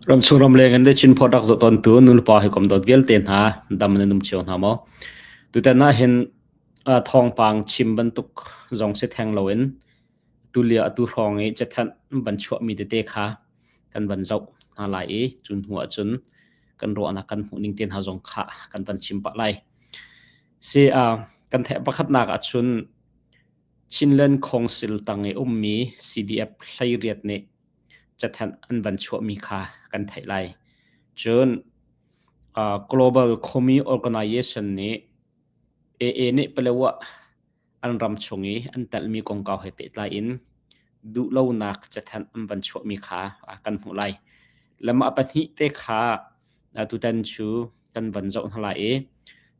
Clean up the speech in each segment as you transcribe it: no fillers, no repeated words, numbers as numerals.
Ramchung ramleng in le Chin product zoh tawntu nulepa hawikom dawt vialte hna dam nan um cio hna maw? Tutan ah hin thawngpang chim bantuk zong si theng loin tulio atu hrawng i cathanh van chuahmi tete kha kan van zoh hna lai i cu hnu ahcun kan ruahnak kan hmuh ning te hna zong kha kan van chim pah lai. Si kan theih pakhatnak ahcun Chinland Council tang i ummi CDF hleiriat nih cathanh an van chuahmi kha kan theih lai. Cun Global Commie Organization nih AA nih Palawa an ram chung i an telhmi kongkau he pehtlai in duhlonak cathanh an van chuahmi kha kan hmuh lai. Le mah pahnih te kha tutan cu kan van zoh hna lai i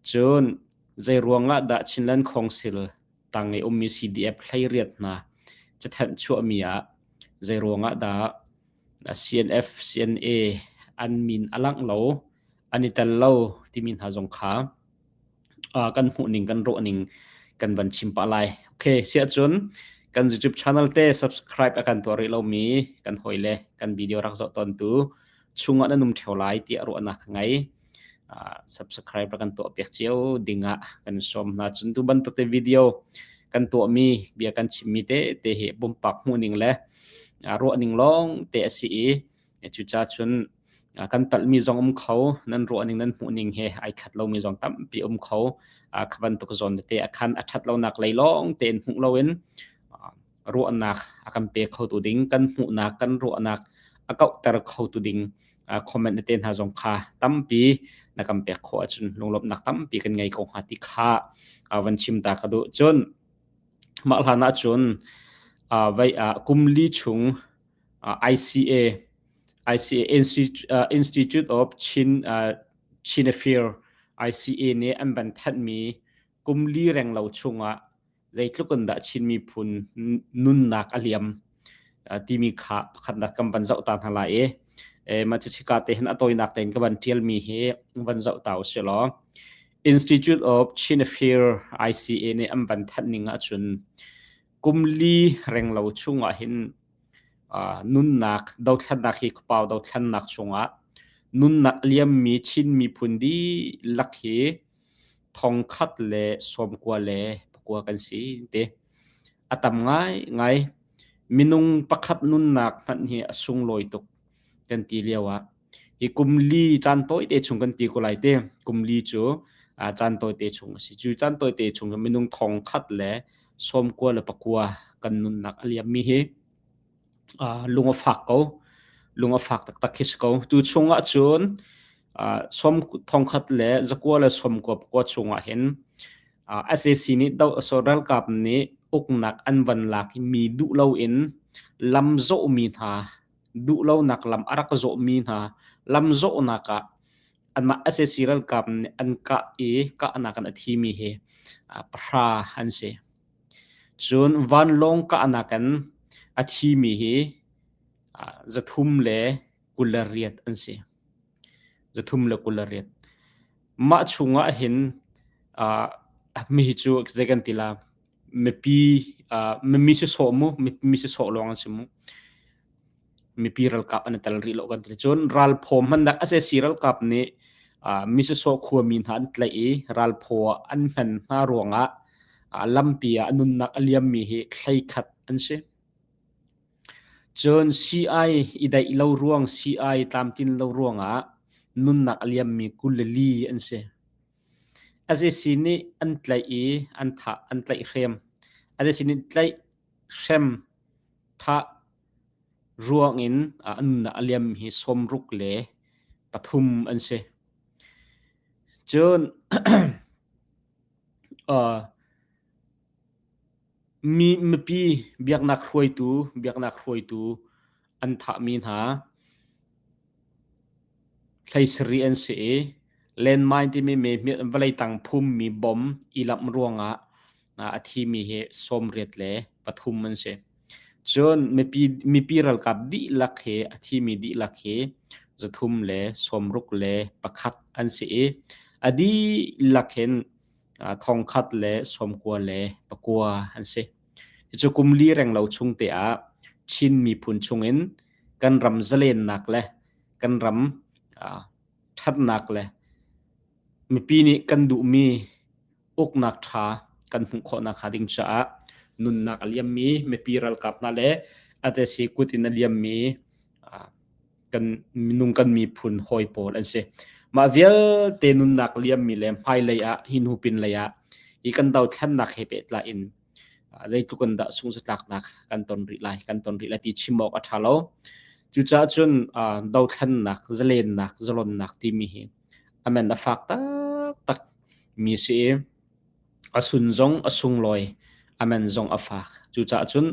cun zeiruang ah dah Chinland Council tang i ummi CDF hleiriat hna cathanh chuahmi ah zeiruang ah dah CNF, CNA an min a langh lo, an i tel lo timi hna zong kha kan hmuhning kan ruahning kan van chim pah lai. Okay, siahcun kan YouTube channel te subscribe a kan tuah rih lomi kan hawi le kan video rak zoh tawntu chungah nan um ṭheo lai tiah ruahnak ka ngei. Subscribe rak kan tuah piak cio dingah kan sawm hna. Cun tu bantuk te video kan tuahmi bia kan chimmi te te hi pumpak hmuhning le ruahning lawng te a si i cucaah cun kan palhmi zong um kho nan ruahning nan hmuhning he ai khat lomi zong tampi um kho kha bantuk zawn tete a khan a ṭhat lonak lei lawng tein hmuh loin ruahnak a kan pe khotu ding kan hmuhnak kan ruahnak a kauhter khotu ding comment te hna zong kha tampi na kan pek khawh ahcun lunglawmhnak tampi kan ngei ko hnga ti kha van chim ta ka duh cun mah hlan ahcun vai kum li chung ICA ICA Institute of Chin Chin Affair ICA nih an van thanhmi kum li reng lo chungah zeitluk in dah Chin miphun nunnak a liam timi kha pakhatnak kan van zoh ta hna lai i mah cu chika te hin a tawinak tein ka van ṭialmi hi van zoh ta usih law Institute of Chin Affair ICA nih an van thanh ning ahcun kum li renglo chungah hin nunnak dothlannak hi khuapau dothlannak chungah nunnak a liammi Chin miphun dihlak hi thongkhat le sawmkua le pakua kan si ti. A tam ngaingai. Minung pakhat nunnak hmanh hi a sunglawi tuk kan ti lio ah hi kum li caan tawite chung kan ti ko lai te. Kum li cu caan tawite chung a si. Cu caan tawite chung minung thongkhat le sawmkua le pakua kan nunnak a liammi hi lung a fak ko. Lung a fak taktak khi si ko. Tu chung ahcun sawm thongkhat le zakua le sawmkua pakua chungah hin SAC nih do so ralkap nih uknak an van lak i mi duh loin lam zawhmi hna duh lonak lam a rak zawhmi hna lam zawhnak ah anmah SAC ralkap nih an kah i kahnak in a thimi hi pahra an si. Cun vanlawng kahnak in a thimi hi 3 le 28 an si. 3 le 28. Mah chungah hin mi hi cu zei kan ti la mipi mi sisawh mu mi sisawh lawng an si mu. Mipi ralkap an i tel rih lo kan ti. Cun ralphaw hmannak SAC ralkap nih mi sisawh khuami hna an tlaih i ralphaw ah an hman hna ruangah lampi ah nunnak a liammi hi 11 an si. Cun sii-ai i daih lo ruang, sii-ai tlamtlin lo ruangah nunnak a liammi 24 an si. SAC nih an tlaih i an thah, an tlaihhrem. SAC nih tlaihhrem thah ruangin a nunnak a liammi hi 63 an si. Cun Mi mipi biaknak hruaitu biaknak hruaitu an thahmi hna 17 an si i landmine timi vawlei tang phummi bom i lamh ruangah a thimi hi 83 an si. Cun mipi mipi ralkap dihlak hi a thimi dihlak hi 361 an si i a dihlak hin 1099 an si. Cucu kum li renglo chung te ah Chin miphun chungin kan ram zalennak le kan ram ṭhatnak le mipi nih kan duhmi uknak ṭha kan hmuh khawhnak hnga ding caah nunnak a liammi mipi ralkap hna le atesi kut in a liammi kan minung kan miphun hawi pawl an si. Mah vialte nunnak liammi le hmailei ah hi hnu pinlei ah hi kan dothlennak he pehtlai in zeitluk in dah sungzatlaknak kan ton rih lai kan ton rih lai ti chim awk a ṭha lo. Cucaah cun dothlennak, zalennak, zalonnak timi hi a men a fak taktak mi si i a sun zong a sunglawi, a men zong a fak. Cucaah cun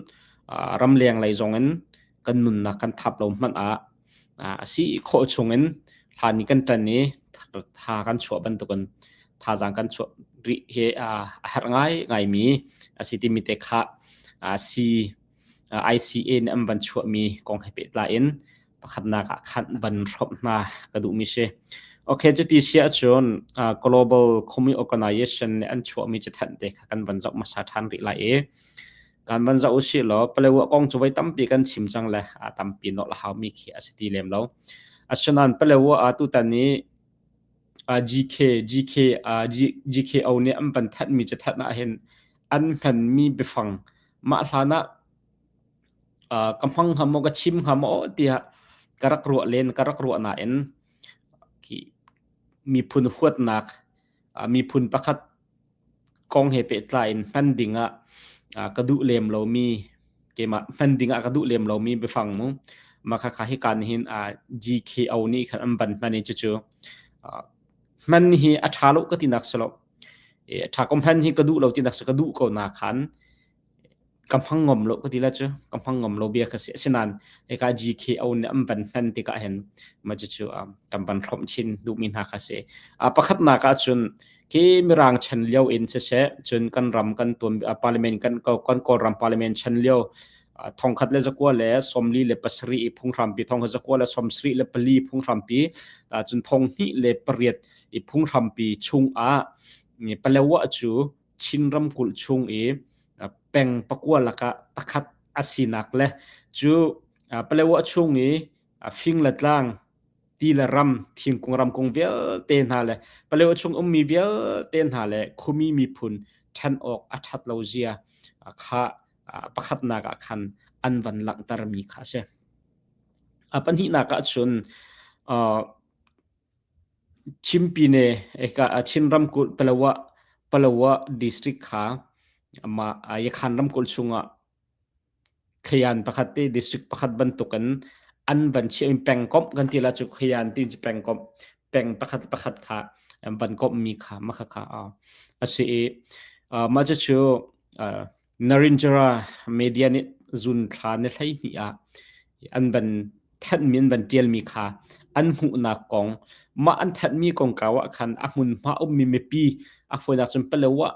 ramleng lei zong in kan nunnak kan thap lo hmanh ah a si khawh chungin hlan i kan ṭan i tha kan chuah bantukin thazaang kan chuah rih hi a herh ngaingaimi a si timi te kha si ICA nih an van chuahmi kong he pehtlai in pakhatnak ah khan van hrawmh hna ka duhmi si. Okay, cuti si ahcun Global Community Organization nih an chuahmi cathanh te kha kan van zoh hmasa ṭhan rih lai i kan van zoh usih law Palewa kong cu voi tampi kan chim cang le a tampi nolh a haumi khi a si ti lem lo. Asinain Palewa ah tutan i GK GK GKO nih an van thanhmi cathanh ah hin an hmanmi biafang mah hlan ah ka hmang hnga maw ka chim hnga maw tiah ka rak ruah len ka rak ruah nain miphun huatnak miphun pakhat kong he pehtlai in hman ding ah ka duh lem lomi keimah hman ding ah ka duh lem lomi biafang mu mah khakha hika nih hin GKO nih khan an van hman i cucu hman hi a ṭha lo ka tinak si lo a ṭha ko hman hi ka duh lo tinak si ka duh ko na khan ka hmang ngam lo ka ti la cu ka hmang ngam lo bia ka si asinain hika GKO nih an van hman tikah hin mah cucu kan van hrawmh chin duhmi hna kha si pakhatnak ah cun khi mirang chan lio in siseh cun kan ram kan tuan parliament kan kan kawlram parliament chan lio 1947 i phunghrampi 1974 phunghrampi cun 2008 i phunghrampi chungah Palawa cu Chin ramkulh chung i peng pakua lakah pakhat a sinak le cu Palawa chung i fing le tlang ti le ram thingkung ramkung vialte hna le Palawa chung ummi vialte hna le khumi miphun ṭhen awk a ṭhat lo zia kha pakhatnak ah khan an van langhtermi kha a si. A pahnihnak ah cun Chimpine Chin ramkulh Palawa Palawa district kha mah Yakhan ramkulh chungah Khayan pakhat te district pakhat bantukin an van chiah pengkomh kan ti la cu Khayan ti cu pengkomh peng pakhat pakhat kha an van komhmi kha mah khakha a si i mah cucu Narendra media nih zun thla ni 12 ah an van thanhmi an van ṭialmi kha an hmuhnak kong mah an thanhmi kongkau ah khan a hmunhma ummi mipi a fawinak cun Palawa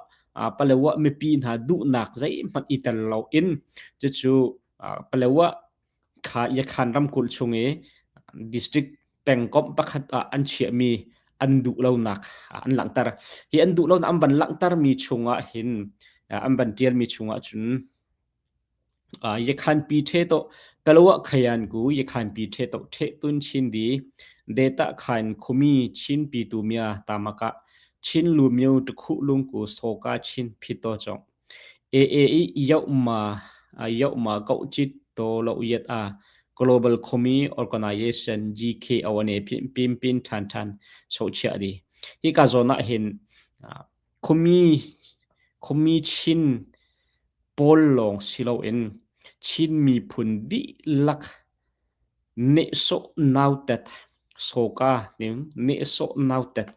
Palawa mipi hna duhnak zeihmanh i tel loin cucu Palawa kha Yakhan ramkulh chung i district pengkomh pakhat ah an chiahmi an duh lonak an langhter. Hi an duh lonak an van langhtermi chungah hin an van ṭialmi chungah cun Yakhanpi ṭhe to Palawa khayan ku Yakhanpi ṭhe to ṭhe tun chin di data khan khumi chin pi tu mia tamaka chin lu myo tukhu lung ku soka chin phito chong AA i yohma yohma kau chit to lo yet a Global Khumi Organization GKO ane pim pin than than so chia di hi ka zona hin Khumi khumi chin pawl lawng si loin Chin miphun dihlak nehsawh nautat sawka ning nehsawh nautat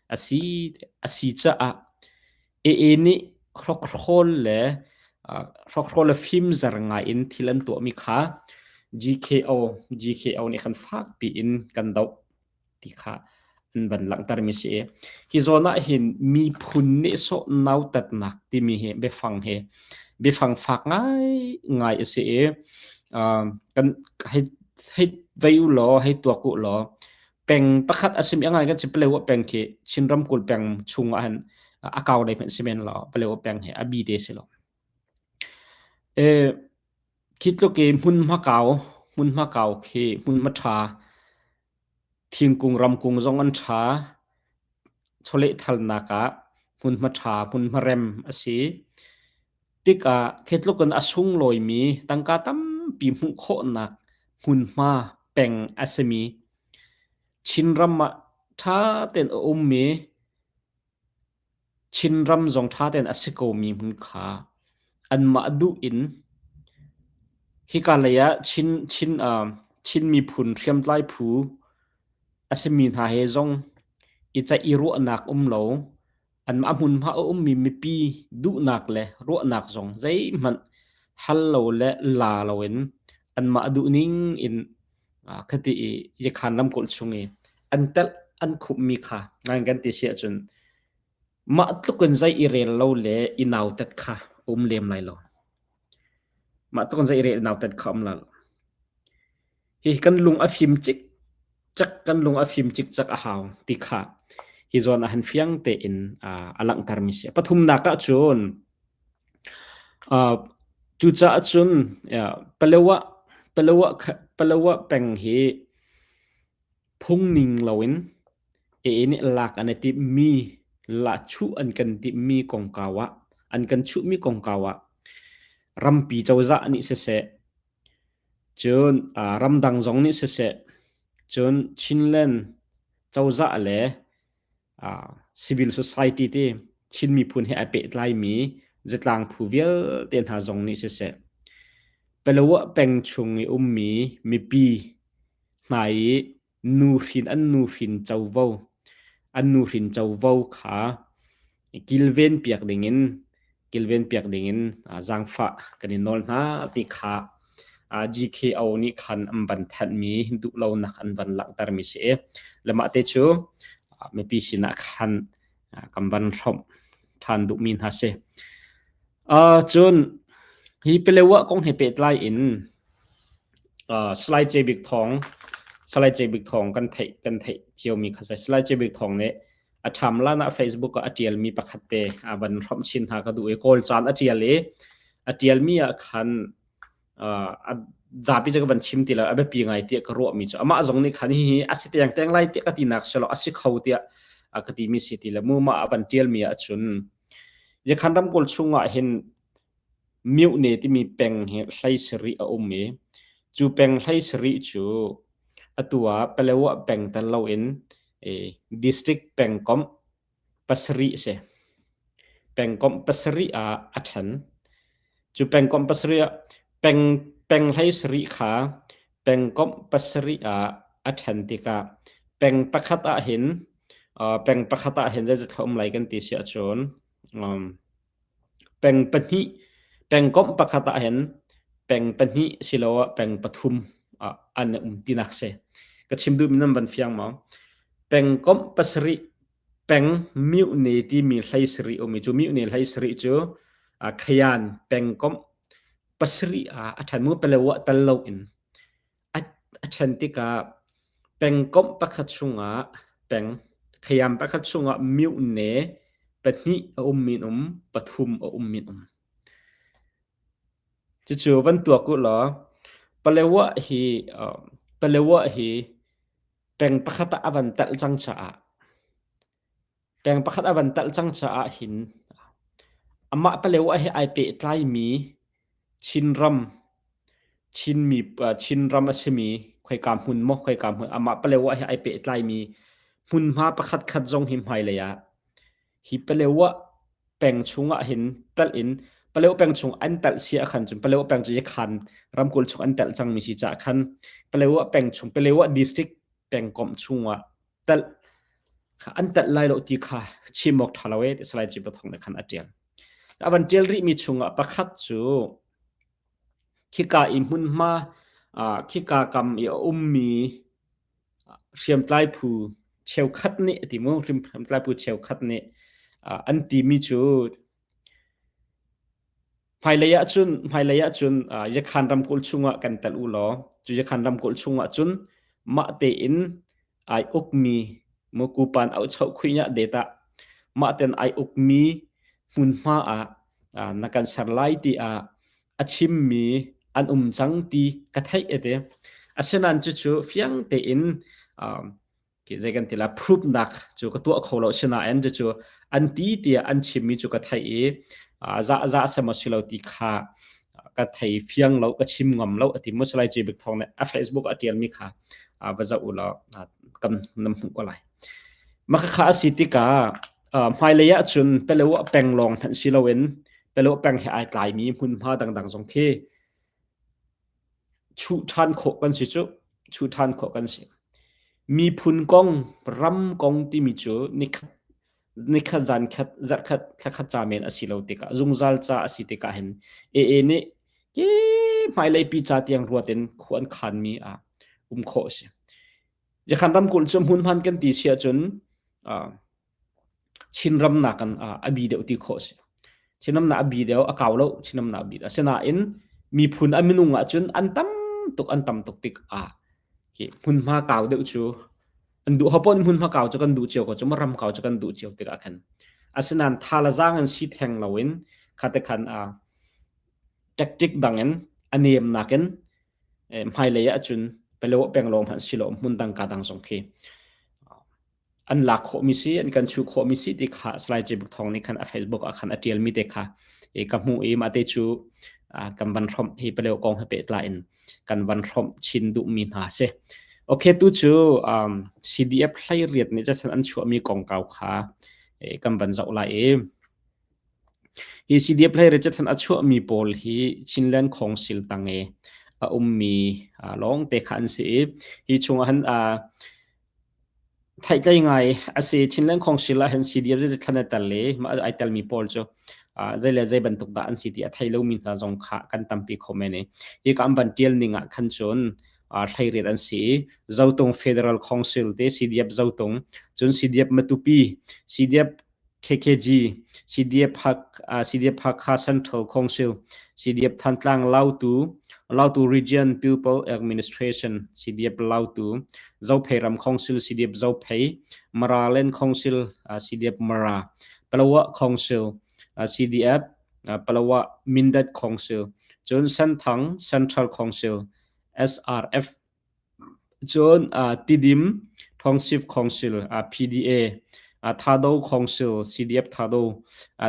a si a si caah AA nih hrokhrawl le hrokhrawl le fimzer ngai in thil an tuahmi kha GKO GKO nih khan fakpi in kan doh. ti kha an van langhtermi si i hi zawn ah hin miphun nih sawh nautatnak timi hi biafang hi biafang fak ngai ngai a si i kan hei hei vei u law hei tuak u law peng pakhat a simi a ngai kan si Palewa peng khi Chin ramkulh peng chung ah hin a kau dei hmanh si men law Palewa peng hi a bi te si lo e khi tluk i hmunhma kau hmunhma kau khi hmunhma ṭha. Thingkung ramkung zong an ṭha. Chawlehthalnak ah hmunhma ṭha, hmunhma rem a si. Tikah khi tluk in a sunglawimi tangka tampi hmuh khawhnak hmunhma peng a simi Chinram ah ṭha tein a ummi Chinram zong ṭha tein a si komi hmun kha anmah duh in hika lei ah Chin, Chin, uh, Chin miphun hriamtlai phu a simi hna he zong i ceih i ruahnak um lo, anmah hmunhma a ummi mipi duhnak le ruahnak zong zeihmanh hal lo le la loin anmah duhning in khati i Yakhan ramkulh chung i an telh an khumhmi kha ngai kan ti si ahcun mah tluk in zei i rel lo le i nautat kha um lem lai lo. Mah tluk in zei i rel nautat kha um lai lo. Hi kan lung a fim cikcek kan lung a fim cikcek a hau ti kha hi zawn ah han fiang tein a langhtermi si. Pathumnak ah cun cucaah cun Palawa Palawa Palawa peng hi phungning loin AA nih lak an i timhmi lahchuh an kan timhmi kongkau ah an kan chuhmi kongkau ah rampi cozah nih siseh cun ramdang zong nih siseh cun Chinland cozah le civil society ti Chin miphun he ai pehtlaimi zatlang phu vialte hna zong nih siseh Palawa peng chung i ummi mipi hna i nuhrin an nuhrin covo an nuhrin covo kha kilven piak dingin kilven piak dingin zaangfah kan i nawl hna ti kha GKO nih khan an van thanhmi duhlonak an van langhtermi si i le mah te cu mipi sinah khan kan van hrawmh ṭhan duhmi hna si. Cun hi Palewa kong he pehtlai in Salai Ce Bik Thawng Salai Ce Bik Thawng kan theih kan theih ciomi kha si. Salai Ce Bik Thawng nih a ṭham lan ah Facebook ah a ṭialmi pakhat te a van hrawmh chin hna ka duh i Kawl caan a ṭial i a ṭialmi ah khan a zapi cu ka van chim ti lo a biapi ngai tiah ka ruahmi cu amah zong nih khan hihi a si teng teng lai tiah ka tinak si lo a si kho tiah a ka timi si ti le mu mah a van ṭialmi ahcun Yakhan ramkulh chungah hin Myone timi peng hi hlei sarih a um i cu peng hlei sarih cu atu ah Palawa peng tel loin district pengkomh pasarih a si. Pengkomh pasarih ah a ṭhen. Cu pengkomh pasarih ah peng, peng hlei sarih kha pengkomh pasarih ah a ṭhen tikah peng pakhat ah hin peng pakhat ah hin zeizat thla um lai kan ti si ahcun um, Peng pahnih, pengkomh pakhat ahhin peng pahnih siloah peng pathum ah an um tinak si. Ka chim duhmi nan van fiang maw? Pengkomh pasarih peng myohne timi hlei sarih um i cu myohne hlei sarih cu Khayan pengkomh pasarih ah a ṭhen mu Palawa tal loin A ṭhen tikah pengkomh pakhat chungah peng khayam pakhat chungah myone pahnih a ummi an um, pathum a ummi an um. Cucu van tuak u law Palawa hi Palawa hi peng pakhat ah a van telh cang caah Peng pakhat a van talh cang caah hin amah Palewa he ai pehtlaimi Chinram Chinmi Chinram a simi khoika hmun maw khoika hmun amah Palewa he ai pehtlaimi hmunhma pakhat khat zong hi hmailei ah hi Palewa peng chungah hin talh in Palewa peng chung an talh si ah khan cun Palewa peng cu Yakhan ramkulh chung an talh cangmi si caah khan Palewa peng chung Palewa district pengkomh chungah telh kha an telh lai lo ti kha chim awk ṭha lo e ti Salai Ci Pathong nih khan a ṭial. A van ṭial rihmi chungah pakhat cu khika i hmunhma khika kam i a ummi hriamtlai phu cheukhat nih a ti mu hriamtlai phu cheukhat nih an timi cu Hmailei ahcun hmailei ahcun Yakhan ramkulh chungah kan tel u law cu Yakhan ramkulh chungah cun mah tein ai ukmi mukupan auhchoh khuinya data mah ten ai ukmi hmunhma ah na kan ser lai tiah a chimmi an um cang ti ka theih ete. Asinain cucu fiang tein. Zei kan ti la proof nak cu ka tuah kho lo sinain cucu an ti tiah an chimmi cu ka theih i za za semaw si lo ti kha ka thei fiang lo ka chim ngam lo ati mu Salai Cui Bik Thawng nih a Facebook a tialmi kha va zoh u law kam nam hmuh ko lai. Mah kha a si tikah hmailei ah cun Pelew peng lawng hmanh si loin Pelew peng he ai tlaimi hmunhma dangdang zong khi chuh ṭhan khawh kan si cu chuh ṭhan khawh kan si. Miphun kong, ram kong timi cu nikhat nikhat zan khat zarhkhat thlakhat ca men a si lo tikah zungzal ca a si tikah hin AA nih ke hmailei pi ca tiang ruat in khua an khanmi ah um khawh a si. Jakhan ramkulh cu hmunhman kan ti si ahcun Chinram nakin a bi deuh ti khawh a si. Chinram nak a bi deuh, a kau lo Chinram nak a bi deuh. Asinain miphun a minung ahcun an tam tuk an tam tuk tikah hi hmunhma kau deuh cu an duh hopon hmunhma kau cu kan duh cio ko cu ram kau cu kan duh cio tikah khan asinain tha le zaang in si theng loin khate khan tactic dang in a nem nakin hmailei ahcun pelo peng lawng hmanh si lo hmun dang ka dang zong khi an lak khawhmi si an kan chuh khawhmi si ti kha Salai Cui Buk Thawng nih khan a Facebook ah khan a ṭialmi te kha ka hmuh i mah te cu kan van hrawmh hi paleo kong he pehtlai in kan van hrawmh chin duhmi hna si. Okay tu cu um, CDF hleiriat nih cun an chuahmi kongkau kha kan van zoh lai i hi CDF hleiriat cun a chuahmi pawl hi Chinland Council tang i a ummi lawng te kha an si i hi chungah han Theihtlei ngai a si. Chinland Council ah hin CDF zeizat thlan a tel i mah ai telmi pawl cu zei le zei bantuk dah an si ti a thei lomi hna zong kha kan tampi kho men i hi ka an van tial ning ah khan cun hleiriat an si i Zotung Federal Council te CDF Zotung cun CDF Matupi CDF KKG, CDF CDF Hakha Central Council, CDF Thantlang Lautu, Lautu Region People Administration, CDF Lautu, Zophei Ram Council, CDF Zophei, Mara Land Council, CDF Mara, Palawa Council, CDF Palawa Mindat Council, cun Senthang Central Council, SRF Cun Tidim Township Council PDA, Thado Council CDF Thado,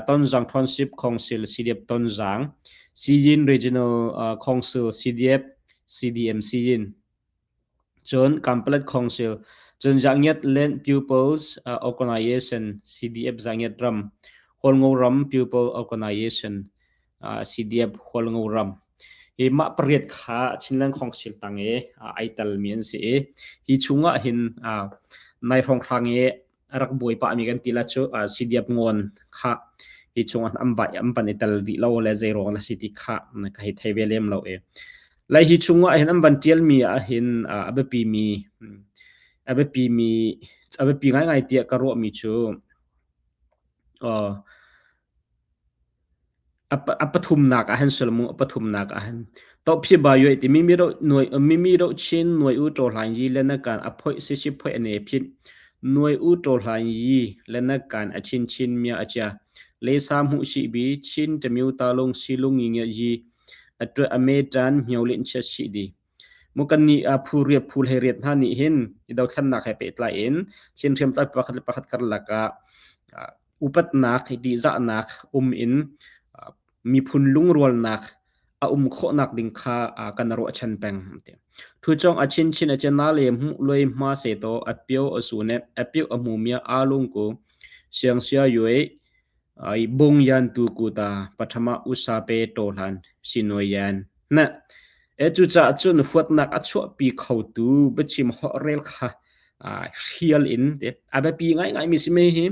Tonzang Township Council CDF Tonzang, Siyin Regional Council CDF CDM Siyin, cun Kanpalet Council, cun Zangiat Land Pupils Organization CDF Zangiat ram, Hualngo ram People Organization, CDF Hualngo ram. Hi mah pariat kha Chinland Council tang i ai telmi an si i hi chungah hin nai hrawnghrang i rak buai pahmi kan ti la cu CDF ngawn kha hi chungah an vai an van i tel dih lo le zei ruang la si ti kha ka hei thei ve lem lo i lai hi chungah hin an van tialmi ah hin a biapi mi a biapi mi a biapi ngaingai tiah ka ruahmi cu A pathumnak ah hin sulmu a pathumnak ah hin tohphi ba yue ti mimi ro nuai mimi ro chin nuai u ṭo hlan yi le na kan a phoih si si phoih a ne phit nuai u ṭo hlan yi le na kan a chin chin mia a chia le sa hmuh si bi chin tamiu ta lung si lung ngi ngia yi a ṭwe a me ṭan hmio lin chia si di Mu kannih phu riat phu hlei riat hna nih hin i dothlennak he pehtlai in Chin hriamtlai pakhat le pakhat karlak ah upatnak, ṭihzahnak um in miphun lungrualnak a um khawhnak ding kha kan ruahchan peng. Thuchong a chinchin a chena le hmuh loi hma se to a pio a su ne a pio a hmu mia a lung ku siang sia yue ai bung yan tu ku ta pathama usa pe to hlan sinoi yan na e cu caah cun huatnak a chuahpi khotu biachim holhrel kha hrial in te a biapi ngaingai mi si me hi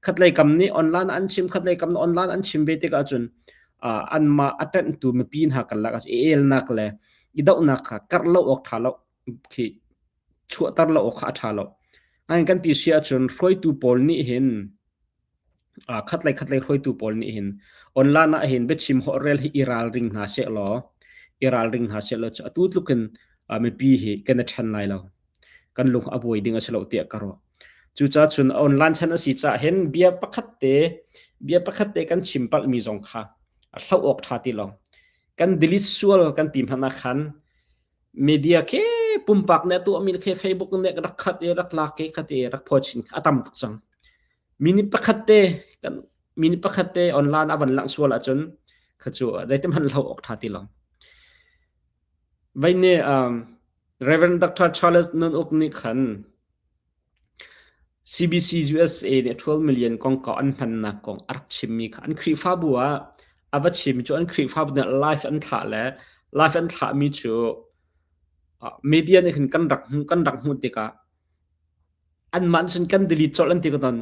khatlei kam nih online an chim khatlei kam nih online an chim ve tikah cun anmah a ṭanhtu mipi hna karlak ah elnak le i dohnak kha karh lo awk ṭha lo khi chuahter lo awk kha a ṭha lo. Ngai kan ti si ahcun hruaitu pawl nih hin khatlei khatlei hruaitu pawl nih hin online ah hin biachim holhrel hi i ralring hna sehlaw i ralring hna sehlaw cu atu tluk in mipi hi kan i ṭhen lai lo. Kan lung a buai ding a si lo tiah ka ruah. Cucaah cun online chan a si caah hin bia pakhat te bia pakhat te kan chim palhmi zong kha a hloh awk ṭha ti lo. Kan delete sual kan ti hmanh ah khan media ke pumpak nih a tuahmi khi Facebook nih rak khat i rak lak i khat i rak pho chin a tam tuk cang. Minute pakhat te kan minute pakhat te online a van langh sual ahcun kha cu zeitim hmanh hlo awk ṭha ti lo. Vai nih um, Reverend Dr. Charles Nun Uk nih khan CBC USA nih 12 million kongkau an hmannak kong a rak chimmi kha an Khrihfabu ah a va chim cu an Khrihfabu nih live an thlah le live an thlahmi cu media nih khin kan rak hmuh kan rak hmuh tikah anmah cun kan delete colh an ti ko ton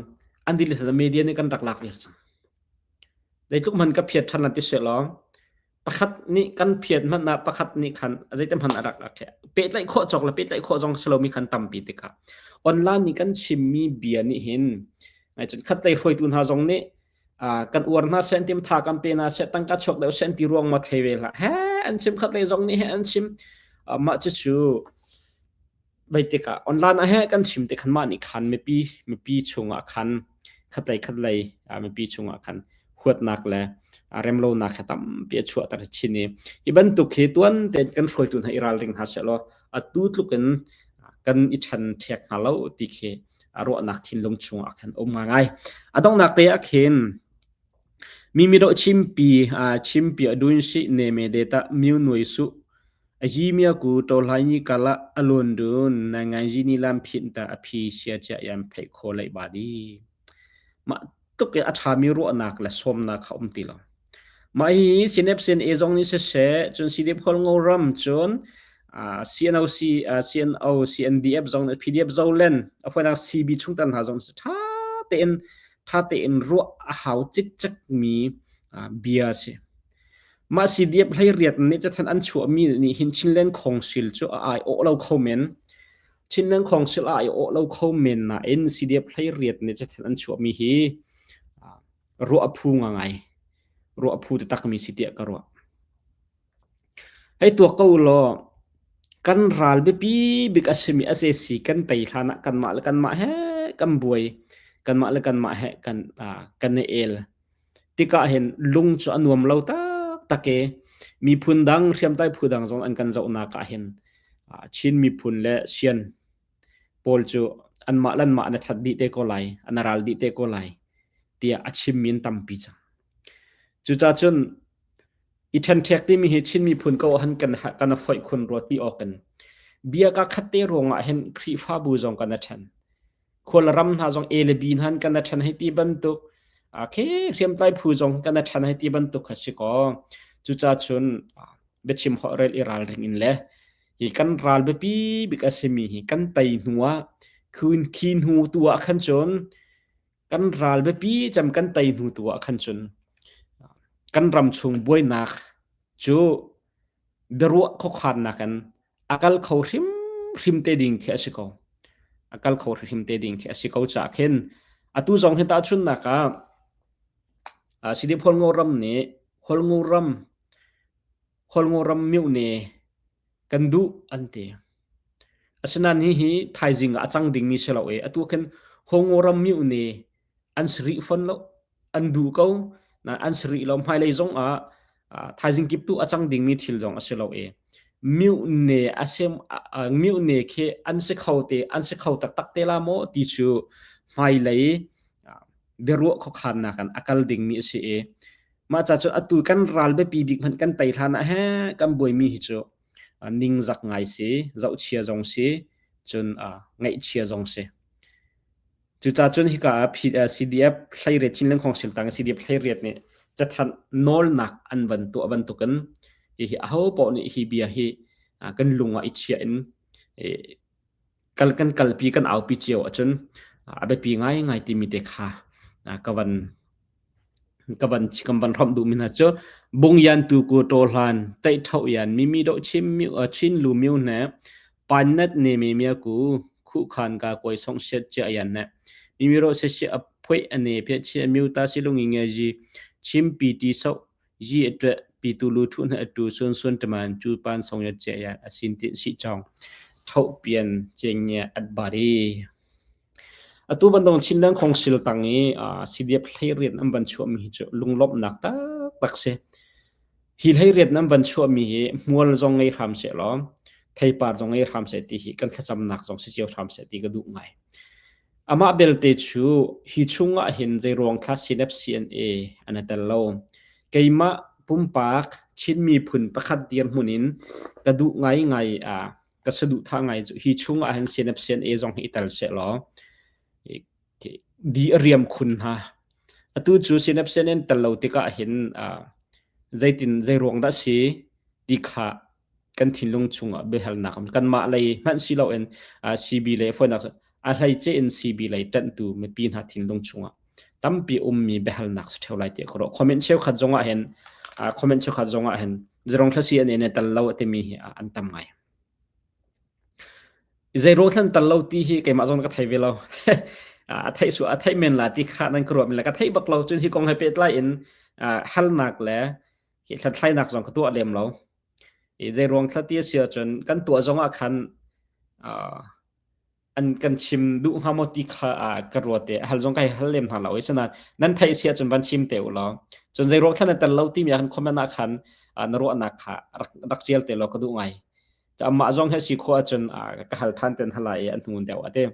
an delete media nih kan rak lak viar cang. Zeitluk hman ka phiat ṭhan lan ti selaw pakhat nih kan phiat hmanh ah pakhat nih khan zeitin hmanh a rak pehtlaih khawh cawk le pehtlaih khawh zong si lomi khan tampi tikah online nih kan chimmi bia nih hin cun khatlei hruaitu hna zong nih kan uar hna seh an tim tha kan pe hna seh tangka chuak deuh seh an ti ruang ma thei ve hlah he an chim khatlei zong nih he an chim mah cucu Vei tikah online ah he kan chim te khan mah nih khan mipi mipi chungah khan khatlei khatlei mipi chungah khan huatnak le remlonak he tampi a chuahter chin i hi bantuk hi tuan tein kan hruaitu hna i ralring hna sehlaw atu tluk in kan i ṭhen ṭhek hnga lo ti khi ruahnak thinlung chungah khan um ngai. A donghnak te ah khin mi mi do chimpi chimpi a dun si ne me data miu nuai su A yi mia ku ṭawlhai ni karlah a lawn dun na nganzi ni lam phit ta a phi sia chia yan pheih kho lei ba di. Mah tuk i a ṭhami ruahnak le sawmnak kha um ti lo. Mah hi sinepsin e zong nih siseh, cun CDF Khualngo ram cun CNOC, CNO, CNDF zong nih PDF Zolen, a fawinak CB chungtel hna zong ṭha tein ṭha tein ruah a hau cikcek mi bia a si. Mah CDF 18 nih cathanh an chuahmi nih hin Chinland Council cu a aiawh lo kho men. Chinland Council a aiawh lo kho men nain CDF 18 nih cathanh an chuahmi hi ruah a phu ngai. Ruah a phu taktakmi si tiah ka ruah. Hei tuak ko law kan ral biapi bik a simi SAC kan tei hlan ah kanmah le kanmah he kan buai kanmah le kanmah he kan kan i el. Tikah hin lung cu a nuam lo taktak i miphun dang hriamtlai phu dang zong an kan zohnak ah hin Chin miphun le Sian pawl cu anmah le anmah an i that dih te ko lai, an i ral dih te ko lai tiah a chimmi an tampi cang. Cucaah cun i ṭhenṭhek timi hi Chin miphun ko ah hin kan kan a foih khun rua ti awk in bia ka khat te ruangah hin Khrihfabu zong kan i ṭhen. Khual ram hna zong A le B hna kan a ṭhen hei ti bantuk khi hriamtlai phu zong kan a ṭhen hei ti bantuk kha si kaw cucaah cun biachim holhrel i ralring in le hi kan ral biapi bik a simi hi kan tei hnu ah khun khi hnu tu ah khan cun kan ral biapi cem kan tei hnu tu ah khan cun kan ram chung buainak cu biaruah khuakhannak in a kal kho hrimhrim te ding khi a si ko. A kal kho hrimhrim te ding khi a si ko caah khin atu zong hi tahchunhnak ah CDF Hualngo ram nih Hualngo ram Hualngo ram myohne kan duh an ti. Asinain hihi thaizing ah a cang dingmi si lo i atu khin Hualngo ram myohne an si rih fawn lo. An duh ko nain an si rih lo. Hmailei zong ah thaizing kip tu a cang dingmi thil zong a si lo i myohne a si myohne khi an si kho te an si kho taktak te la maw ti cu hmailei biaruah khuakhannak in a kal dingmi a si i mah ca cu atu kan ral biapi bik hmanh kan tei hlan ah he kan buaimi hi cu ningzak ngai si zohchia zong si cun ngaihchia zong si. Cucaah cun hika ah CDF 18 Chinland Council tang CDF 18 nih cathanh nawlnak an van tuah bantukin hihi aho paoh nih hi bia hi kan lung ah i chiah in kal kan kalpi kan aupi cio ahcun a biapi ngaingai timi te kha ka van ka van kan van hrawmh duhmi hna cu bungyan tu ku ṭaw hlan teih ṭho yan mimi do chim miu chin lu miu ne pan nat ne me mia ku khu khan ka koi song siat chia yan ne mimi ro se si a phoi ane phe chi miu ta si lungi nge ji chim pi ti so yi atwe pi tu lu thu na atu sun sun taman chu pan song ya che yan asin tin si chong tho pian cheng nge at bari Atu bantuk Chinland Council tang i CDF 18 an van chuahmi hi cu lunglawmhnak taktak si. Hi 18 an van chuahmi hi hmual zong ngei hram sehlaw. Theipar zong ngei hram seh ti hi kan thlacamnak zong si cio hram seh ti ka duh ngai. Amah belte cu hi chungah hin zeiruang thla CNF CNA an i tel lo. Keimah pumpak Chin miphun pakhat dirhmun in ka duh ngaingai ka saduhthah ngai cu hi chungah hin CNF CNA zong hi i tel sehlaw di a riam khun hna. Atu cu CNF CNA tel lo tikah hin zeitin zeiruang dah si ti kha kan thinlung chungah biahalnak kanmah lei hmanh si loin CB lei fawinak a hleice in CB lei ṭanhtu mipi hna thinlung chungah tampi ummi biahalnak si ṭheo lai tiah ka ruah. Comment cheukhat zongah hin comment cheukhat zongah hin zerong thlasi an in tal lo timi hi an tam ngai. Zeiruang thlan tal lo ti hi keimah zong ka thei ve lo. A theih su a theih men la ti kha nan ka ruah men la ka theih bak lo cun hi kong he pehtlai in halnak le hlathlainak zong ka tuah lem lo. I zeiruang thla ti a si ahcun kan tuah zong ah khan an kan chim duh hnga maw ti kha ka ruat i hal zong ka hei hal lem hna lo i sinain nan theih si ahcun van chim te u law cun zeiruang thla na tel lo timi ah khan comment ah khan na ruahnak kha rak rak ṭial te law ka duh ngai. Amah zong he si khawh ahcun ka hal ṭhan ten hna lai i an hnu deuh a ti.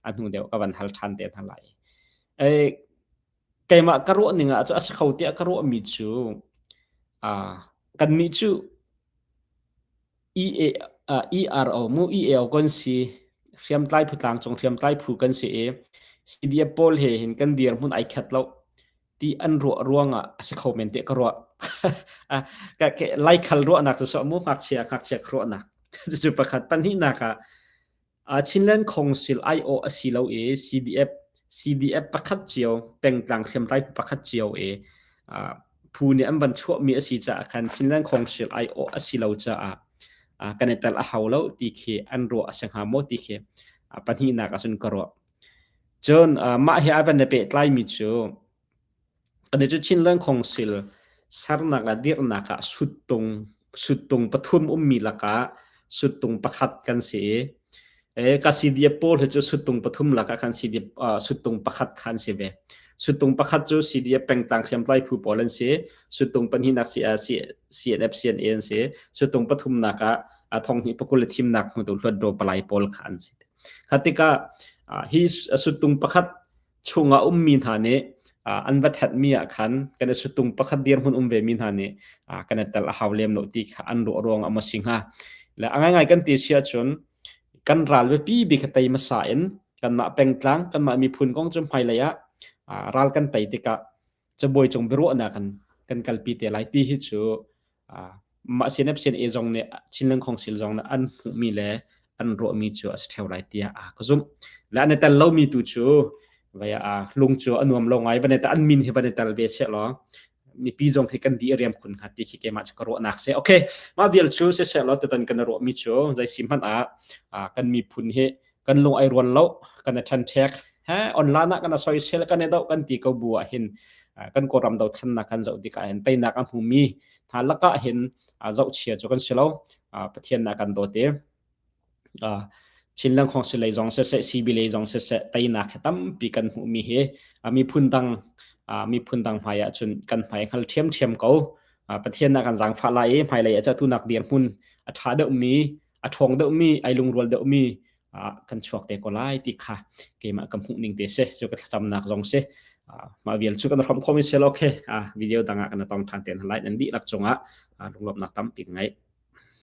A hnu deuh ka van hal ṭhan te hna lai. Keimah ka ruah ning ah cu a si kho tiah ka ruahmi cu kannih cu EA, ERO mu EAO kan si hriamtlai phu tlangcung hriamtlai phu kan si i CDF pawl he hin kan dirhmun ai khat lo ti an ruah ruangah a si kho men tiah ka ruah. Laikhal ruahnak cu mu ngakchia ngakchia ruahnak. Cucu pakhat pahnihnak ah Chinland Council aiawh a si lo i CDF CDF pakhat cio pengtlang hriamtlai pakhat cio i phu nih an van chuahmi a si caah khan Chinland Council aiawh a si lo caah kan i tel a hau lo ti khi an ruah a si hnga maw ti khi pahnihnak ahcun ka ruah. Cun mah he a van i pehtlaimi cu Kan cu Chinland Council sernak le dirhnak ah suttung suttung pathum ummi lakah suttung pakhat kan si i ka CDF pawl hi cu suttung pathum lakah khan CDF suttung pakhat kha an si ve. Suttung pakhat cu CDF pengtlang hriamtlai phu pawl an si. Suttung pahnihnak si CNF CNA an si. Suttung pathumnak ah thonghnih pakul le thimnak hmutu hluatdaw palai pawl kha an si. Kha tikah hi suttung pakhat chungah ummi hna nih an va thenhmi ah khan kan i suttung pakhat dirhmun um vemi hna nih kan i tel a hau lem lo ti kha an ruah ruang ah maw si hnga. Le a ngaingai kan ti si ahcun kan ral biapi bik kha tei hmasa in kanmah pengtlang kanmah miphun kong cu hmailei ah ral kan tei tikah cabuai cung biaruahnak kan kan kalpi te lai ti hi cu mah CNF CNA zong nih Chinland Council zong nih an hmuhmi le an ruahmi cu a si ṭheo lai tiah ka zumh. Le an i tel lomi tu cu vai ah lung cu a nuam lo ngai van i an min hi van i tel ve seh law mipi zong hi kan di riam khun hnga ti khi keimah cu ka ruahnak si. Okay, mah vial cu siseh law tutan kan ruahmi cu zei si hmanh ah kan miphun hi kan lung ai rual lo kan i ṭhenṭhek he online ah kan soisel kan i doh kan ti ko bu ah hin kan kawlram dothlennak kan zoh tikah hin teinak a hmumi hna lakah hin zohchia cu kan si lo Pathian na kan dawt i Chinland Council lei zong siseh CB lei zong siseh teinak hi tampi kan hmuhmi hi miphun dang miphun dang hmai ah cun kan hmai hngal ṭhiamṭhiam ko Pathian na kan zaangfah lai i hmailei ah catunak dirhmun a ṭha deuhmi a ṭhawng deuhmi ai lungrual deuhmi kan chuak te ko lai ti kha keimah ka hmuh ning te si cu ka thlacamnak zong si mah vial cu kan hrom khomi sel okay video dang ah kan tong than te lai nan dihlak cungah lunglawmhnak tampi ka ngei.